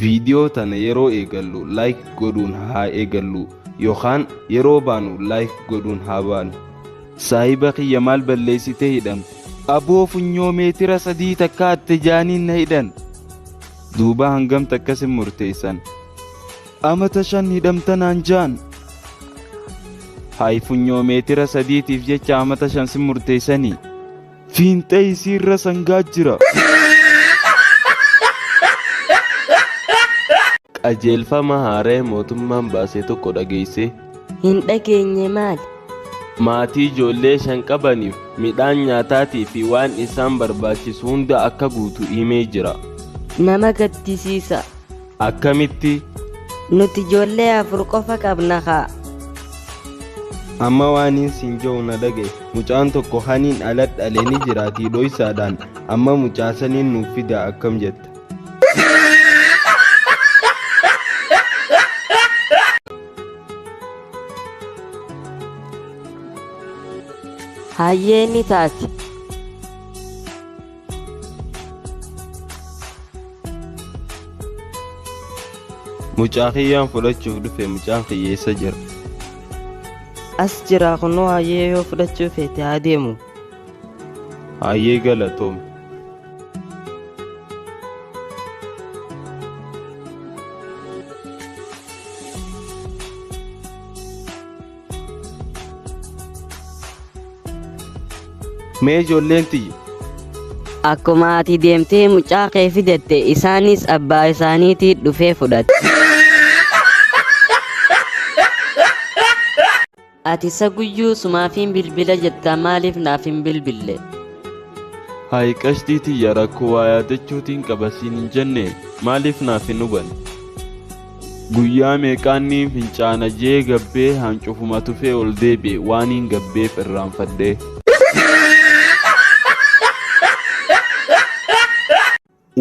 Viidiyoo tana yeroo eegallu like godhuun haa eegallu yookaan yeroo baanu like godhuun haa baanu. Saahiba kiyya maal balleessitee hidhamte? Aboo funyoo meetira 3 takka hatte jaaniin na hidhan. Duuba hangam takka sin murteessan? Amata 5 hidhamta naan jaan. Hay funyoo meetira 3tiif jecha amata 5 sin murteessanii? Fiinxee isiirra sangaa jira. Qajeelfama haaraya mootummaan baase tokko dhageessee? Hin dhageenye maali? Maatii ijoollee 5 qabaniif midhaan nyaataatii fi waan isaan barbaachisu hunda akka guutu himee jira. Nama gaddisiisa. Akkamitti? Nuti ijoollee 4 qofa qabna kaa. Amma waaniin siin je'u na dhaga'i. Mucaan tokko kaniin ala dhale ni jiraatii dhoysaadhaan amma mucaa saniin nuuf fidaa akkam jetta? Hayyee ni taati. Mucaa kiyyaan fudhachuuf dhufe mucaan kiyya eessa jira? As jira kunoo hayyee yoo fudhachuu feete haa deemu. Hayyee galatoomi. Mee ijoolleen tiyya. Akkuma ati deemtee mucaa kee fidatte isaanis abbaa isaaniitii dhufee fudhate. Ati isa guyyuu sumaafiin bilbila jettaa maaliif naaf hin bilbille? Hayi qashtii tiyya rakkoo waa yaadachuutiin qaba siin hin jennee maaliif naaf hin hubanne? Guyyaa meeqaan niin fincaana jee gabbee hancufuma tufee ol deebi'e waaniin gabbeef irraanfadhee.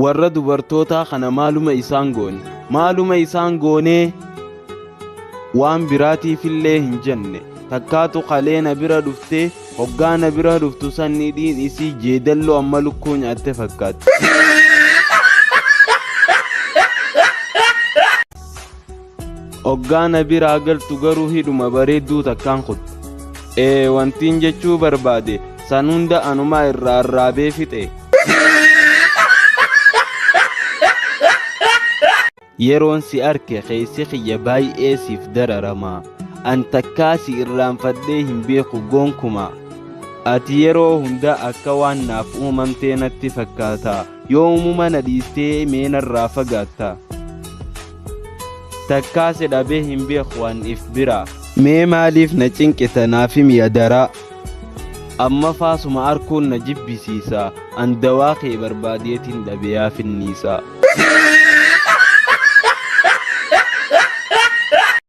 Warra dubartootaa kana maaluma isaan goone? Maaluma isaan goonee? Waan biraatiifillee hin jenne. Takkaatu kalee na bira dhuftee hoggaa na bira dhuftu san hidhiin isii jeedalloo amma lukkuu nyaatte fakkaatti. Hoggaa na biraa galtu garuu hidhuma bareedduu takkaan kutte. Ee wantiin jechuu barbaade san hunda anuma irraa arraabee fixe. Yeroon si arke keessi kiyya baay'ee siif dararama. An takkaa si irraanfadhee hin beeku gonkumaa. Ati yeroo hunda akka waan naaf uumamtee natti fakkaata. Yoomuma na dhiistee mee narraa fagaatta? Takkaa si dhabee hin beeku an if biraa. Mee maaliif na cinqita naaf himi adaraa? Amma faa suma arkuun na jibbisiisa. An dawaa kee barbaadeetiin dhabe yaa finniisaa.